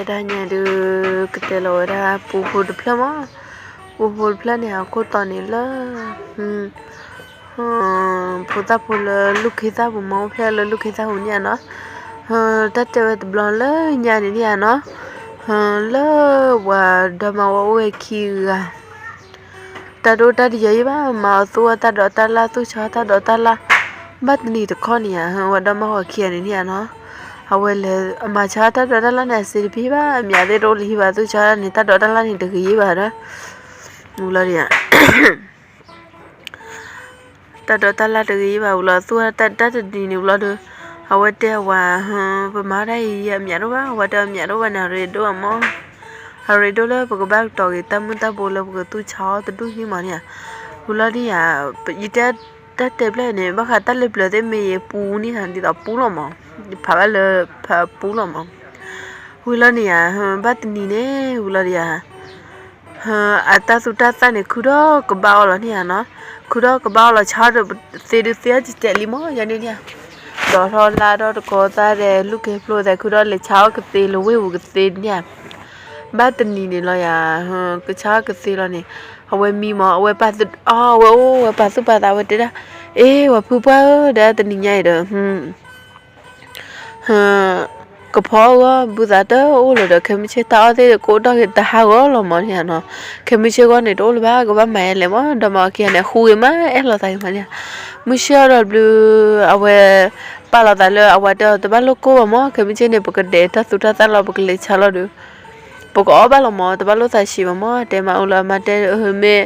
တၢ်ညါဒုး ကတဲလီၤဝဲဒၣ်ပူဖိတဖျၢၣ်မး, ပူဖိတဖျၢၣ်န့ၣ် အခိၣ်တီန့ၣ်လၢ ဖိသၣ်ဖိလၢလူၢ်ခ့သၣ်ပူၤမး အိၣ်ဖျဲၣ်လၢလူၢ်ခ့သၣ်ပူၤန့ၣ်ဧါနီၤ, တၢ်တဲဝဲတဘျီလၢညါန့ၣ်န့ၣ်ဧါနီၤ, လၢပှၤဒီမါဝၤအိၣ်ဝဲခံဂၤ တၢ်တအိၣ်တၢ်တယၢၤယံၣ်ဘၣ်, မၤအီၤသူၣ်အီၣ်တၢ်ဒိးတၢ်လၣ် သူၣ်ဆါအီၣ်တၢ်ဒိးတၢ်လၣ်, ဘၣ်တနံၤတခီန့ၣ်ဧါ ဝဲဒီမါဝၤခံဂၤန့ၣ်န့ၣ်ဧါနီၤ, အဝဲလဲၤအမၤဆါအီၣ်တၢ်ဒိးတၢ်လၣ်န့ၣ် အစ့တဖံဘၣ်, အမၠးသ့ၣ်တအိၣ်လၢဟံၣ်ဘၣ်, သူၣ်ဆါအီၣ်န့ၣ် တၢ်ဒိးတၢ်လၣ်န့ၣ် တဂ့ၤယံၣ်ဘၣ်ဒီး, ဝံၤလီၤဒံးဧါ တၢ်ဒိးတၢ်လၣ်တဂ့ၤယံၣ်ဘၣ်ဝံၤလီၤ, သူၣ်တၢ်တၢ်တနံၤန့ၣ်ဝံၤလီၤဒီး, အဝဲတဲအဝၤ, ပမၤတၢ်အံၤ အမၠးတအိၣ်ဘၣ်, အဝၤတဲအမၠးတအိၣ်ဘၣ်န့ၣ် အရ့ဒိၣ်အမး, အရ့ဒိၣ်လၢပကဘၣ်ကတီၤက့ၤ တၢ်မုၢ်တၢ်ဘိလၢပကသူၣ်ဆါအီၣ်တဒူၣ်န့ၣ်မးန့ၣ်ဧါ, ဝံၤလီၤဒံးဧါ, ယတဲတၢ်တဲဖျၢၣ်န့ၣ် ဘၣ်ဃးတၢ်လၢပျၢၤသ့ၣ်မ့ၢ်ယပူန့ၣ်ဧါ ဒ်သိးပူလီၤမး, ဖးဘၣ်လၢဖးပူလီၤမး, ဝံၤလီၤန့ၣ်ဧါ, ဘၣ်တနံၤန့ၣ် ဝံၤလီၤဒံးဧါ အတၢ်သူတၢ်သၣ်န့ၣ် ခုထီၣ်ကဘၣ်အီၤလီၤန့ၣ်ဧါနီၤ, ခုထီၣ်ကဘၣ်အီၤလီၤ ဆါဒီးသ့ဒုးသ့အီၣ်ကတဲာ်လံမး ယၤန့ၣ်န့ၣ်ဧါ, ဒီးထီၣ်လါထီၣ်တကီသၣ်ဒီး လူၢ်ကဲဖျိသဲး ခုထီၣ်လဲၤဆါအီၣ်ကသ့လၢဝ့ၢ်ပူၤကသ့န့ၣ်ဧါ, ဘၣ်တနံၤန့ၣ်လီၤယၤ, ကဆါအီၣ်ကသ့လီၤန့ၣ်, အဝဲမံမး အဝဲပာ်သူၣ်, အဝဲအိၣ်ဝဲပာ်သူၣ်ပာ်သး အဝဲတဲဒၣ်, အ့ ပှၤဖုပှၢ်ဧၢ ဒီးတနံၤညါအံၤဒီး ကဖီအဂီၢ်ဘုသးတအိၣ်လၢၤဒီး ခဲမုၢ်ဆ့ၣ်တၢ်အီၣ်သ့ၣ်ကအိၣ်ထီၣ်က့ၤတဟးဂီၤလီၤမးန့ၣ်ဧါနီၤ, ခဲမုၢ်ဆ့ၣ်ဂီၢ်န့ၣ် တအိၣ်လၢၤဘၣ် ကဘၣ်မၤယဲလဲၣ်မး ဒီမါဝၤခံဂၤန့ၣ် ဃူဂ့ၤမး အဲၣ်လိာ်သးဂ့ၤမးန့ၣ်ဧါ, မုၢ်ဆ့ၣ်အီၣ်ဒီးဘျုး, အဝဲပာ်လီၤသးလၢအဝၤတဲအီၤ တဘၣ်လိၣ်ကိၢ်ဘၣ်မး ခဲမုၢ်ဆ့ၣ်န့ၣ် ပကဒဲးတၢ်သူတၢ်သၣ်လီၤ ပကလဲၤဆါလီၤဒီး ပကအီၣ်ဘၣ်လီၤမး တဘၣ်လိၣ်သးဆံးဘၣ်မး တဲမးအိၣ်လၢအမါတဲ မ့ၢ်အီၣ်ဘၣ်ဒီး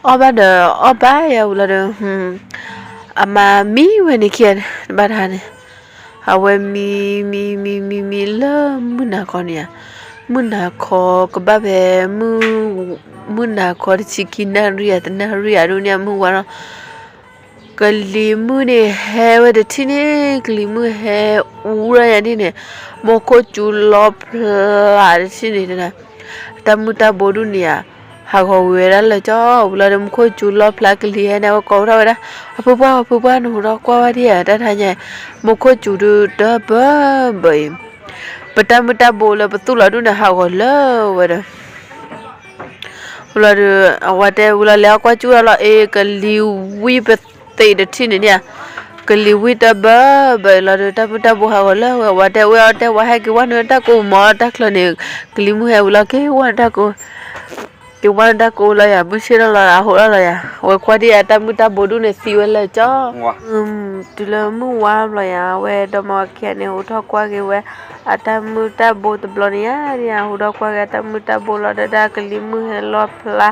အီၣ်ဘၣ်ယၤဝံၤလီၤဒီး အမါမံဝဲန့ၣ်ခံဂၤန့ၣ် တဘၣ်တဟါန့ၣ် အဝဲမံ မံ မံ မံ မံလၢ မုၢ်နၤခီန့ၣ်ဧါ, မုၢ်နၤခီကဘၣ်ဖဲ မုၢ်နၤခီတဆံခံနၣ်ရံၣ်ဧါ တနၣ်ရံၣ်ဧါဒ်န့ၣ် မုၢ်ဝါလီၤ, ကလံၤမုၢ်န့ၣ် ဟဲဝဲတထံၣ်န့ၣ် ကလံၤမုၢ်ဟဲအူဒီးယၤဒ်န့ၣ် မိၢ်ခိၣ်စူၤလီၤဖျးတထံၣ်န့ၣ် တၢ်မုၢ်တၢ်ဘိဒ်န့ၣ်ဧါ, ဟးဂီၤဝံၤဝဲဒၣ်လၢာ်ကၠီ ဝံၤလီၤဒီး မိၢ်ခိၣ်စူၤလီၤဖျးကလံၤဟဲန့ၣ် အဝဲကိးထီၣ်ဝဲဒၣ် အဖုပှၢ် အဖုပှၢ် နဟူထီၣ်ကွၢ်ဝဲဒၣ်ဧါ တၢ်တဟါညါ မိၢ်ခိၣ်စူၤဒုးတဘၢဘၢအံၤ ပတၢ်မုၢ်တၢ်ဘိလၢပသူၣ်လီၤဒ်န့ၣ် ဟးဂီၤလၢာ်ဝဲဒီး ဝံၤလီၤဒီး အဝၤတဲဝံၤလီၤ လဲၤအီၣ်ကွၢ်စူၣ်လီၤ အ့ ကလံၤဝံပသ့းတထံၣ်န့ၣ်န့ၣ်ဧါ, ကလံၤဝံတဘၢဘၢအံၤလီၤဒီး တၢ်မုၢ်တၢ်ဘိဟးဂီၤလၢာ်ဝဲ အဝၤတဲဝဲအီၤတဲ ဝၤဟဲက့ၤဝဲနုာ်တၢ်ကိးမး တၢ်ချၢန့ၣ် ကလံၤမုၢ်ဟဲဝံၤလီၤ က့ၤဝဲနုာ်တၢ်ကိး က့ၤဝဲနုာ်တၢ်ကိးလီၤယၤ မုၢ်ဆ့ၣ်ထီၣ်လီၤ အဟူးထီၣ်လီၤယၤ အဝဲကွၢ်ဒ်အတၢ်မုၢ်တၢ်ဘိဒ်န့ၣ် သံဝဲလၢာ်ကၠီ တုၤလၢမုၢ်ဝါဘျီယၤ အဝဲဒီမါဝၤခံဂၤန့ၣ် ဟူးထီၣ်ကွၢ်က့ၤဝဲ အတၢ်မုၢ်တၢ်ဘိတဘျီန့ၣ်ဧါ ဟူးထီၣ်ကွၢ်က့ၤအတၢ်မုၢ်တၢ်ဘိလီၤဒီး တၢ်ကလံၤမုၢ်ဟဲလီၤဖျါ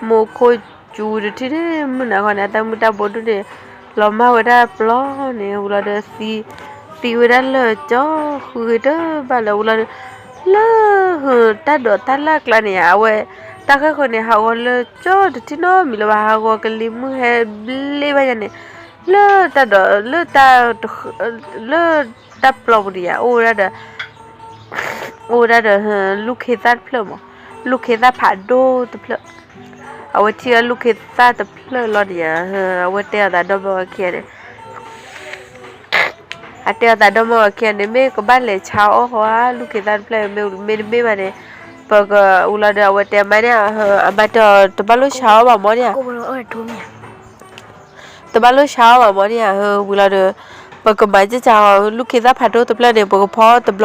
မိၢ်ခိၣ်စူၤတထံၣ်န့ၣ် မုၢ်နၤခီန့ၣ် အတၢ်မုၢ်တၢ်ဘိဒ်န့ၣ် လီၤမၢ်ဝဲဒၣ်ပျီန့ၣ် ဝံၤလီၤဒီး သံဝဲဒၣ်လၢာ်ကၠီ ဃုဂ့ၤတဘၣ်လၢာ် ဝံၤလီၤဒီး လၢ တၢ်ဒိးတၢ်လၣ်ကျါန့ၣ်ဧါ အဝဲ တၢ်ဃၢ်ဃၢၤန့ၣ် ဟးဂီၤလၢာ်ကၠီတထံၣ်နီတမံၤလၢၤဘၣ် ဟးဂီၤကလံၤမုၢ်ဟဲဘျ့ဘၣ်ယၤန့ၣ် လၢတၢ်ဒိး လၢတၢ် လၢတၢ်ပျီပူၤန့ၣ်ဧါ အိၣ်ဝဲဒၣ်ဒီး အိၣ်ဝဲဒၣ်ဒီး လူၢ်ခ့သၣ်တဖျၢၣ်မး လူၢ်ခ့သၣ်ဖးဒိၣ်တဖျၢၣ် အဝဲထံၣ်အလူၢ်ခ့သၣ်တဖျၢၣ်လီၤန့ၣ်ဧါ အဝဲတဲအသးဒီမါဝၤခံဂၤန့ၣ် အတဲအသးဒီမါဝၤခံဂၤန့ၣ် မ့ၢ်ကဘၣ်လဲၤဆါအီၣ်ဃီဧါ လူၢ်ခ့သၣ်တဖျၢၣ် မ့ၢ်မ့ၢ်တမ့ၢ်ဘၣ်န့ၣ် ပကဝံၤလီၤဒီး အဝဲတဲအမါန့ၣ် အမါတဲအီၤ တဘၣ်လိၣ်ဆါအီၣ်ဘၣ်မးန့ၣ်ဧါ တဘၣ်လိၣ်ဆါအီၣ်ဘၣ်မးန့ၣ်ဧါ ဝံၤလီၤဒီး ပကမၤကၢကၢအီၤ လူၢ်ခ့သၣ်ဖးဒိၣ်တဖျၢၣ်န့ၣ် ပကဖီ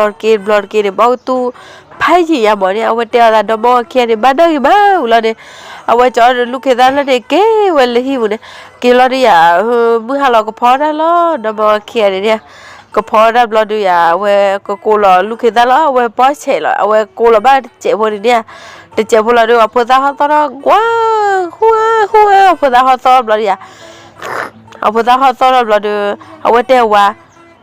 တဘျီတက့ၢ် တဘျီတက့ၢ်န့ၣ် ဘၣ်ကသူၣ်ဖးယံာ်ယါမးန့ၣ် အဝဲတဲအသးဒီမါဝၤခံဂၤန့ၣ် ဘၣ်ဒၣ်ဂ့ၤမး ဝံၤလီၤန့ၣ် အဝဲကၠီဒီးလူၢ်ခ့သၣ်တဖျၢၣ်န့ၣ် က့ၤဝဲလၢဟံၣ်ပူၤန့ၣ် က့ၤလီၤဒီးယၤ မုၢ်ဟါလီၤကဖီတၢ်လီၤ ဒီမါဝၤခံဂၤန့ၣ်န့ၣ် ကဖီတၢ်ဘျီဒီးယၤ အဝဲကကိးလီၤလူၢ်ခ့သၣ်လီၤ အဝဲပီၢ်ဆဲးလီၤ အဝဲကိးလီၤဘၣ်တစဲးဖိန့ၣ်န့ၣ် တစဲးဖိလီၤဒီး အဖိသၣ်ဟီၣ်သီၣ်ထီၣ်ကွၢ် ဃူဧါ ဃူဧါ အဖိသၣ်ဟီၣ်သီၣ်ဘျီဒီးယၤ အဖိသၣ်ဟီၣ်သီၣ်ထီၣ်ဘျီဒီး အဝဲတဲဝၤ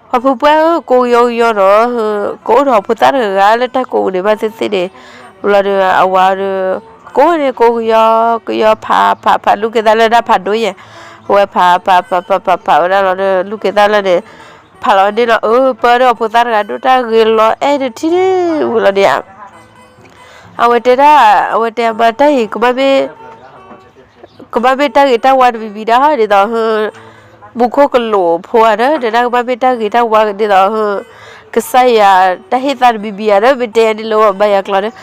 ပှၤဖုပှၢ်ဧၢ ကိးကယီကယီနီၤ ကအိၣ်ဒီးဖိသၣ်တဂၤလၢတၢ်ကိးပူၤန့ၣ် ဘၣ်သ့ၣ်သ့ၣ်န့ၣ် ဘျီဒီး အဝၤဒီး ကိးန့ၣ် ကိးကယီကယီ ဖးဖးဖး လူၢ်ခ့သၣ်လၢတၢ်ဖးဒိၣ်ယဲၢ် အဝဲဖးဖးဖးဖးဖးဖးဝဲဒၣ်လီၤဒီး လူၢ်ခ့သၣ်လၢန့ၣ် ဖးလီၤန့ၣ်လီၤ အၢ ပၢဒီးအဖိသၣ်တဂၤဒိၣ်တၢ်ဂ့ၤလီၤအဲၣ်တထံၣ်န့ၣ် ဝံၤလီၤန့ၣ် အဝဲတဲဒၣ် အဝဲတဲအမါတၢ်အံၤ ကဘၣ်မ့ၢ် ကဘၣ်မ့ၢ်တၢ်ဂ့ၤတၢ်ဝါတမံၤမံၤဒၣ် ဒ်သိး မူခိၣ်ကလိာ်ဖိဧါဒီး တဲဒၣ်ကဘၣ်မ့ၢ်တၢ်ဂ့ၤတၢ်ဝါဒ်သိး က ကစၢ်ယွၤတၢ်ဟ့ၣ်သါတမံၤမံၤဧါဒီး မ့ၢ်တဲယၤန့ၣ်လၢဝဲဘါယွၤကျိာ်ဒီး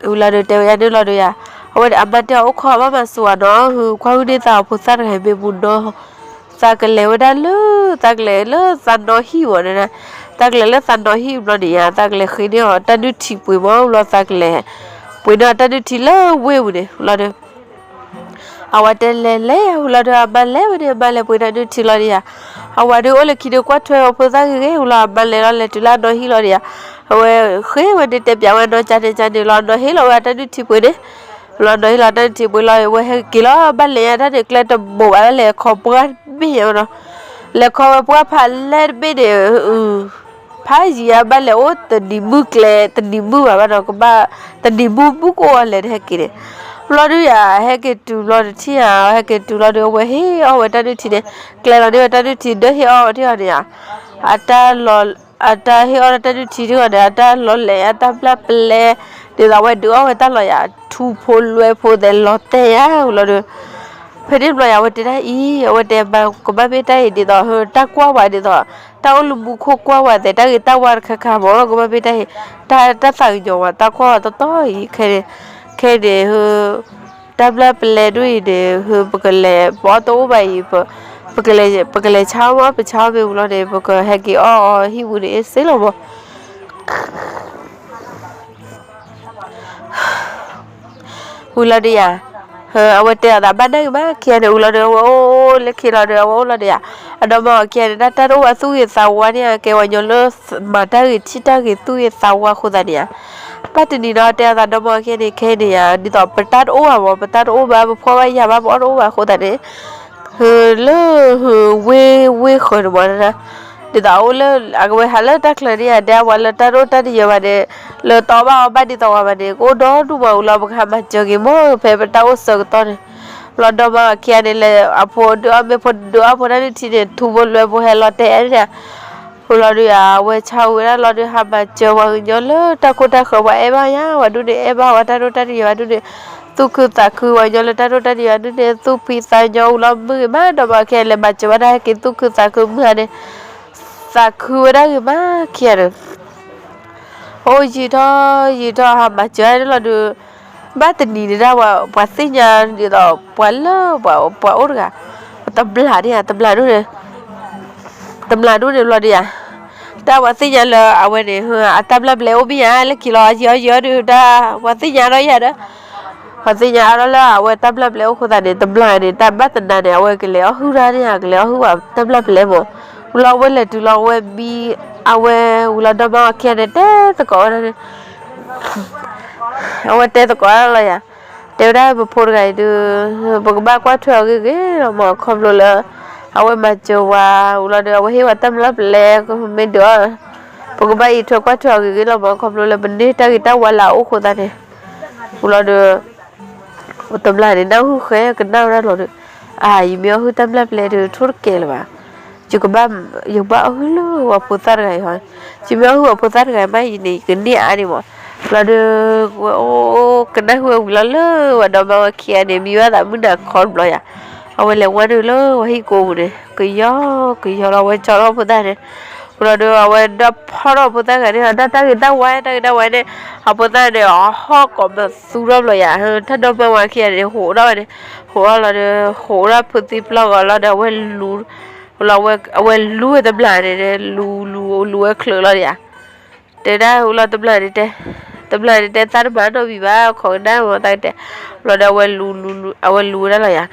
ဝံၤလီၤဒီးတဲဝဲယၤန့ၣ်လီၤဒီးယၤ, အဝဲဒၣ်အမါတဲအီၤ အိၣ်ခိးဘၣ်မၤစၢၤဝဲနီၤ, ဟူးကွၢ်ဟုၣ်န့ၢ်သးအဖိသၣ်တဂၤအံၤမ့ၢ်ပူၤနီၤ, သးကလဲၤဝဲဒၣ်လၢ သးကလဲၤလၢသးနီၢ်ဟံၣ်ဝဲန့ၣ်, သးကလဲၤလၢသးနီၢ်ဟံၣ်ဘျီန့ၣ်ယါ သးကလဲၤဃ့န့ၢ်အီၤတၢ်ဒုးထံပှ့ၤမး ဘျီသးကလဲၤပှ့ၤန့ၢ်အီၤတၢ်ဒုးထံလၢဝ့ၢ်ပူၤန့ၣ်လီၤဒီး အဝဲတဲလဲၤလဲၤ ဟူးလီၤဒီးအမါလဲၤဝဲန့ၣ် အမါလဲၤပှ့ၤတၢ်ဒုးထံလီၤဒီးယါ, အဝဲဒုးအိၣ်လၢခံဒီးကွၢ်ထွဲအဖိသၣ်ဂ့ၤဂ့ၤ ဟူးလီၤအမါလဲၤလီၤလဲၤတုၤလၢအနီၢ်ဟံၣ်လီၤဒီးယါ, အဝဲဃ့ဝဲန့ၣ်တဲပၠးဝဲနီၢ်ကၠါန့ၣ်ကၠါန့ၣ်လီၤ နီၢ်ဟ့ၣ်လီၤဝဲအတၢ်ဒုးထံပှ့ၤန့ၣ်, လီၤနီၢ်ဟ့ၣ်လီၤတၢ်ဒုးထံပှ့ၤလီၤ အဝဲဟဲက့ၤလီၤ ဘၣ်လဲၤညါတၢ်န့ၣ် ကျဲတဘိးဘၣ် လဲၤခီပှၢ်တဘ့ၣ်ညါဝဲနီၤ, လဲၤခီဝဲပှၢ်ဖးလဲၢ်တဘ့ၣ်န့ၣ် ဖးယံၤအါဘၣ်လဲၤအိၣ်တနံၤမုၢ်ကျဲ တနံၤမုၢ်ဘၣ်ဘၣ်ဒီး ကဘၣ် တနံၤမုၢ်မုၢ်ကအိၣ်အလဲၤတဟဲက့ၤန့ၣ်, ဘျီဒုးယါ ဟဲက့ၤတုၤဘျီတထံၣ်ဧါ ဟဲက့ၤတုၤလီၤဒီး အဝဲဟ့ၣ်အီၣ်ဝဲတၢ်ဒုးထံန့ၣ် ကျဲလီၤန့ၢ်ဝဲတၢ်ဒုးထံ ဒၢဟ့ၣ်အီၣ်ဝဲထံၣ်အီၤန့ၣ်ဧါ, အတၢ်လီၤ အတၢ်ဟ့ၣ်အီၣ်တၢ်ဒုးထံဒုးအီၤန့ၣ် အတၢ်လီၤလဲၤအတၢ်ဘျၣ်ပလဲ ဒ်သိးအဝဲဒုးအီၣ်ဝဲတၢ်လီၤယါ ထူဖိလွဲဖိသဲးလီၤတဲာ်ယါဝံၤလီၤဒီး ဖဲန့ၣ်ဘျီယါ အဝဲတဲတၢ်အံၤ အဝဲတဲမၤကဘၣ်မ့ၢ်တၢ်အံၤ ဒ်သိး တၢ်ကွၢ်ဝဲဒ်သိး တၢ်အိၣ်လၢမူခိၣ်ကွၢ်ဝဲသဲး တၢ်ဂ့ၤတၢ်ဝါတခါခါမ့ၢ် ကဘၣ်မ့ၢ်တၢ်အံၤ တၢ် တၢ်သးကညီၤဝဲ တၢ်ကွၢ်ဝဲတီတီအံၤ ခဲန့ၣ် ခဲန့ၣ် တၢ်ဘျၣ်ပလဲဒိၣ်အံၤန့ၣ် ပကလဲၤ ပအီၣ်တအိၣ်ဘၣ်အံၤ ပ ပကလဲၤဆါအီၣ်မ့ၢ် ပဆါအီၣ်မ့ၢ်ဝံၤလီၤန့ၣ် ပကဟဲက့ၤအီၣ်အီၤဟံၣ်ပူၤန့ၣ် စ့လီၤမး ဝံၤလီၤဒုးယါ, အဝဲတဲအီၤသးဘၣ်နၢ်ဂ့ၤမး ခံဂၤန့ၣ် ဝံၤလီၤဒီး အဝဲအိၣ်လၢခံလီၤဒီး အဝဲအိၣ်လီၤဒုးယါ, အဒီမါဝၤခံဂၤန့ၣ် တၢ်တအိၣ်ဘၣ်သူၣ်ဂ့ၤသးဝါန့ၣ် ကဲဝဲညီလၢ မၤတၢ်ဂ့ၤထံၣ်တၢ်ဂ့ၤသူၣ်ဂ့ၤသးဝါအဃိသတးန့ၣ်ဧါ, ဘၣ်တနံၤဒီး တဲအီၤသးဒီမါဝၤခံဂၤန့ၣ် ခဲအံၤန့ၣ်ယါ ဒ်သိးပတၢ်တအိၣ်ဘၣ်မး ပတၢ်တအိၣ်ဘၣ် ပဖှီၣ်ဘၣ်ယာ်ဘၣ် ပအီၣ်တအိၣ်ဘၣ်အဃိသတးန့ၣ် ဟၢ လၢ ဟၢ ဝ့ၢ် ဝ့ၢ်ဃၢၤန့ၣ်မး ဒ်သိးအအိၣ်လၢ အကဝဲဟးလၢတၢ်ချၢန့ၣ် အတဲအဝဲလၢတၢ်ဒိၣ်တၢ်တယၢၤဘၣ်န့ၣ် လၢတအီၣ်ဘၣ်အီဘၣ်ဒ်သိးဝဲဘၣ်န့ၣ် ကအိၣ်ဒီဒူၣ်မးဝံၤလီၤ ပကဟးမၤစၢၤက့ၤမး ဖဲပတၢ်အိၣ်ဆၢကတီၢ်န့ၣ် လီၤဒီမါဝၤခံဂၤန့ၣ် လဲၤအဖိဒုးအီၣ်မ့ၢ်ဖိဒုးအီၣ်ဖိတၢ်ဒုးထံန့ၣ် ထူဖိလွဲဖိဟဲလီၤတဲာ်န့ၣ် ဝံၤလီၤဒုးယါ အဝဲဆါဝဲဒၣ်လီၤဒုး ဟးမၤစၢၤဝဲကညီလၢတၢ်ခိတၢ်ဃၢၤ ပှၤအဲၣ်ဘၣ်ယါ ဝဲဒၣ်န့ၣ် အဲၣ်ဘၣ်ဝဲတၢ်ဒိၣ်တၢ်တယၢၤဝဲဒၣ်န့ၣ် သူၣ်ခုသးခုဝဲညီလၢတၢ်ဒိၣ်တၢ်တယၢၤဝဲဒၣ်န့ၣ် သူၣ်ဖှံသးညီဝံၤလီၤ မုၢ်ဂ့ၤမး ဒီမါဝၤခံဂၤလဲၤမၤစၢၤဘၣ်တၢ်ဟဲက့ၤသူၣ်ခုသးခုမုၢ်ဂၤန့ၣ် သးခုဝဲဒၣ်ဂ့ၤမးခံဂၤန့ၣ် အိၣ်ယံာ်ထီၣ်ယံာ်ထီၣ် ဟးမၤစၢၤန့ၣ်လီၤဒုး ဘၣ်တနံၤန့ၣ်ဒၣ်ဝဲ ပှၤသ့ၣ်ညါဒ်သိး ပှၤလၢ ပှၤအိၣ်တဂၤ တမျၢ်န့ၣ် တမျၢ်ဒိၣ်န့ၣ် တမျၢ်ဒိၣ်န့ၣ်ဘျီဒုးယါ တၢ်ပှၤသ့ၣ်ညါလၢအဝဲန့ၣ် အတၢ်ဘျၣ်ပလဲအိၣ်ဘၣ်ယါ လၢခံလီၤ ယံာ်အီၤယံာ်အီၤဒုး တၢ်ပှၤသ့ၣ်ညါဒီးယၤဒီး ပှၤသ့ၣ်ညါအါထီၣ်လၢအဝဲတၢ်ဘျၣ်ပလဲအိၣ်အဃိသတးန့ၣ် တမျၢ်န့ၣ် တၢ်ဘၣ်တနၤန့ၣ် အဝဲကလဲၤအီၣ်ဟုၣ်တၢ်န့ၣ် ကလဲၤအီၣ်ဟုၣ်ဝဲတၢ်ဘျၣ်ပလဲမး ဝံၤလီၤအဝဲလဲၤတုၤလီၤအဝဲမံ အဝဲဝံၤလီၤဒီမါဝၤခံဂၤန့ၣ် တဲသကိးဝဲဒၣ်န့ၣ် အဝဲတဲသကိးလီၤယၤ တဲဝဲဒၣ်ပဖိတဂၤအံၤဒုး ပကဘၣ်ကွၢ်ထွဲအီၤဂ့ၤဂ့ၤလီၤမး ခီဖျိလၢ အဝဲမၤစၢၤဝဲ ဝံၤလီၤဒီး အဝဲဟ့ၣ်ဝဲတၢ်မျၢ်ပလဲ မ့ၢ်ဒုးအီၤ ပကဘၣ်အံးထွဲကွၢ်ထွဲအီၤဂ့ၤဂ့ၤလီၤမး ခီဖျိလၢပန့ၢ်တၢ်ဂ့ၤတၢ်ဝါလၢအအိၣ်အဃိသတးန့ၣ် ဝံၤလီၤဒီး တမျၢ်န့ၣ် နၢ်ဟူဃဲကနၣ်ဝဲဒၣ်လီၤဒီး အါ ယမ့ၢ်အီၣ်ဟုၣ်တၢ်မျၢ်ပလဲဒုး ထိၣ်တကဲလၢၤဘၣ် ယကဘၣ် ယကဘၣ်အီၣ်ဟုၣ်လၢပှၤဖိသၣ်တဂၤအံၤဟီ ယမ့ၢ်အီၣ်ဟုၣ်ပှၤဖိသၣ်တဂၤအံၤမး ယန့ၣ် ယကန့ၢ်အါန့ၣ်မး လီၤဒီး ဝဲအိၣ်ကနၣ်ဟုၣ်ဝဲဝံၤလီၤလၢ ဝဲဒီမါဝၤခံဂၤန့ၣ် မံဘၣ်သးမုၢ်နၤခီတဘျီယၤ အဝဲလဲၤဝဲဒုးလၢဝဲဟံၣ်ကိးပူၤန့ၣ် ကယီကယီလီၤ အဝဲကၠီထီၣ်ဖိသၣ်န့ၣ် ဝံၤလီၤဒီး အဝဲဒၣ်ဖီၣ်ထီၣ်ဖိသၣ်တဂၤန့ၣ် တၢ်တၢ်ဂ့ၤတၢ်ဝါ တၢ်ဂ့ၤတၢ်ဝါန့ၣ် အဖိသၣ်န့ၣ် အဟီၣ်ကိးမၤသူထီၣ်ဘျီယၤ တၢ်ဒီမါဝၤခံဂၤန့ၣ် ဟိးထီၣ်ဝဲန့ၣ် ဟိးထီၣ်လီၤဒီး ဟိးထီၣ်ဖုးသံပျီၢ်ဂီၤလီၤဒီး အဝဲလူၤ ဝံၤလီၤ အဝဲလူၤဝဲတမျၢ်န့ၣ် လူၤလူၤလူၤဝဲချုးလီၤယၤ တဲဒၣ်ဝံၤလီၤတမျၢ်န့ၣ်တဲ တမျၢ်န့ၣ်တဲ သးတမၤနီတမံၤဘၣ် ခိးကဒါမး သးကတဲ ဝံၤလီၤဒီး အဝဲလူၤဝဲဒၣ်လီၤယၤ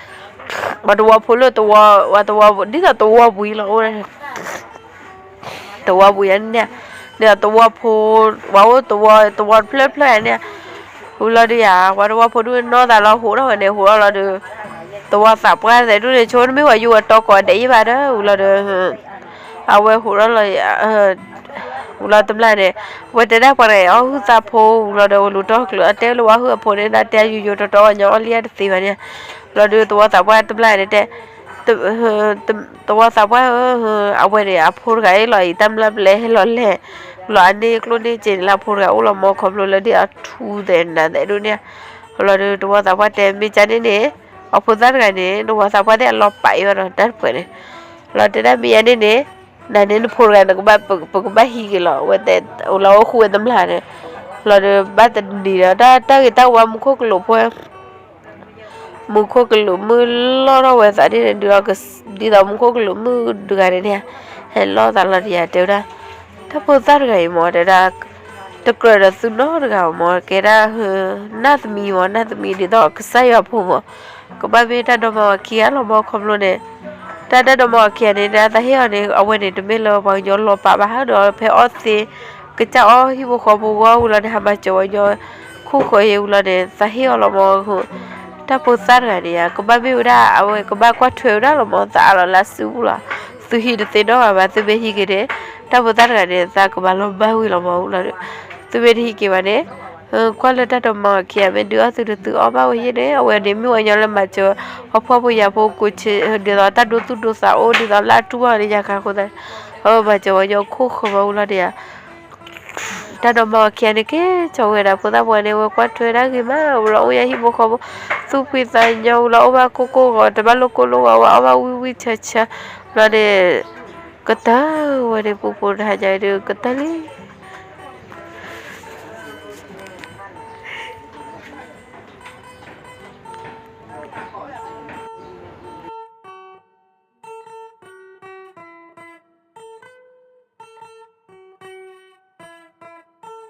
ပှၤသဝီဖိလၢသဝီ ပှၤသဝီ ဒ်သိးသဝီပူၤအံၤလီၤအိၣ်ဒၣ်န့ၣ် သဝီပူၤယၤန့ၣ် ဒ်သိးသဝီဖိ ပှၤအိၣ်သဝီ သဝီတဖျၢၣ်တဖျၢၣ်ယၤန့ၣ် ဝံၤလီၤဒီးယၤ ပှၤသဝီဖိဒုးနီၢ်သးလီၤဟိးထီၣ်ဝဲန့ၣ် ဟိးထီၣ်လီၤဒီး သဝီသးပှၢ်သဲးဒိၣ်န့ၣ် ဆိတမ့ၢ်ပှၤယူၤဝဲတီကိးဒဲးယံၣ်ဘၣ်ဒီး ဝံၤလီၤဒီး အဝဲဟိးထီၣ်လီၤ ဝံၤလီၤတမျၢ်န့ၣ် ဝဲတဲဒၣ်ပှၤတဂၤအံၤ အီၣ်ဟုၣ်သးဖိ ဝံၤလီၤဒီး ဝဲလူၤတီၢ်ကျၢၤ အတဲလၢပှၤဟုၣ်အဖိန့ၣ် ဒၣ်တဲအယူၤယိၤတီတီ ပှၤညီအီၣ်လံယၤတသ့ဘၣ်န့ၣ် လီၤဒီးသဝီသးပှၢ်တမျၢ်န့ၣ်တဲ သဝီသးပှၢ်ဧၢ အဝဲန့ၣ် အဖိတဂၤအံၤလီၤအံၤ တၢ်မျၢ်ပလဲဟဲလီၤလဲၣ် လီၤအန့ၢ်ကျိၣ်န့ၢ်စ့န့ၣ်လၢအဖိတဂၤအိၣ်လီၤမး ခီဖျိလၢဒ်အထူသဲးနးသဲးဒိၣ်န့ၣ် လီၤဒီးသဝီသးပှၢ်တဲမ့ၢ်ကါန့ၣ်န့ၣ် အဖိသၣ်တဂၤန့ၣ် သဝီသးပှၢ်သ့ၣ်အလီၤပာ်အံၤဘၣ်ဒီးတၢ်တပှဲၤန့ၣ် လီၤတဲဒၣ်မ့ၢ်ယါန့ၣ်န့ၣ် နန့ၣ်နဖိတဂၤန့ၣ် ပကဘၣ်ဟံးက့ၤလီၤ, အဝဲတဲလီၤအိၣ်ဃူဝဲတမျၢ်န့ၣ်, လီၤဒီးဘၣ်တနံၤဒီး တၢ်ဂ့ၤတၢ်ဝါမူခိၣ်ကလူးဖိ မူခိၣ်ကလူးမုၣ်လီၢ်ထီၣ်ဝဲသးန့ၣ် ဒ်သိးမူခိၣ်ကလူးမုၣ်တဂၤန့ၣ်န့ၣ် ဟဲလီၤသးလီၤတယၤ တဲဝဲဒၣ်, တၢ်ဖိသၣ်တဂၤအံၤမ့ၢ် တဲဒၣ်, တကြၢးဒီးသုနီတဂၤဘၣ်မ့ၢ် ကဲဒၣ် နၢ်သမံမ့ၢ် နၢ်သမံဒ်သိးကစၢ်ယွၤဖိမ့ၢ်, ကဘၣ်မ့ၢ်တၢ်ဒိးမၤအီၤခံဂၤလီၤမ့ၢ် ခီဖျိန့ၣ်, တၢ်တၢ်ဒိးမၤအီၤခံဂၤန့ၣ် တၢ်သးဟ့ၣ်အီၤန့ၣ် အဝဲန့ၣ်တမ့ၢ်လၢပှၤကညီလီၤပာ်ဘၣ် ဟးဒီးဖဲအီသံး ကစၢ်အီၣ်ဟံၣ်ဖိဃီဖိဂီၢ်ဝံၤလီၤန့ၣ် ဟးမၤစၢၤပှၤကညီ ခိၣ်ဃၢၤအံၤဝံၤလီၤန့ၣ် သးဟ့ၣ်အီၤလီၤမ့ၢ် တၢ်ဖိသၣ်တဂၤန့ၣ်ဧါ ကဘၣ်မ့ၢ်ဝဲဒၣ် အဝဲကဘၣ်ကွၢ်ထွဲဝဲဒၣ်လီၤမ့ၢ် သးအးလီၤလၢစုပူၤလီၤ, သုဟံးတသ့နီတဂၤဘၣ် သုမ့ၢ်ဟံးက့ၤန့ၣ် တၢ်ဖိသၣ်တဂၤန့ၣ် သးကမၤလီၤမၢ်ဝံၤလီၤမ့ၢ်ဝံၤလီၤ, သုမ့ၢ်တဟံးက့ၤဘၣ်န့ၣ် ကွၢ်လၢတၢ်ဒိးမၤအီၤခံဂၤ မ့ၢ်ဒုးအီၣ်သုတသုအီၣ်ဘၣ်ဝဲယဲန့ၣ် အဝဲန့ၣ်မ့ၢ်ပှၤကညီလၢမၤစၢၤ ပှၤဖှီၣ်ဖိယာ်ဖိကိးဆ့ ဒ်သိးတၢ်ဒိသူၣ်ဒိသးအိၣ် ဒ်သိးလၢအတူၢ်ဘၣ်န့ၣ် ယၤခါအဃိသတး မၤစၢၤပှၤကညီခိၣ်ဃၢၤမ့ၢ်ဝံၤလီၤန့ၣ်ဧါ တၢ်ဒိးမၤအီၤခံဂၤန့ၣ် ကဲကီဝဲဒၣ် ဖိသၣ်ဖိန့ၣ် ဝဲကွၢ်ထွဲဒၣ်ဂ့ၤမး ဝံၤလီၤအိၣ်ယၤဟံၣ်ဖိဃီဖိ သူၣ်ဖှံသးညီဝံၤလီၤ အိၣ်ဘၣ်ကိၢ်ကိၢ်ဂီၤ တဘၣ်လိၣ်ကိၢ်လိၣ်ဂီၤ ဝဲအိၣ်ဘၣ်ဝံၣ်ဝံၣ်ဆၢဆၢ လီၤန့ၣ် ကတၢၢ်ဝဲန့ၣ် ပူဖိတဟါညါဒီး ကတၢၢ်လံ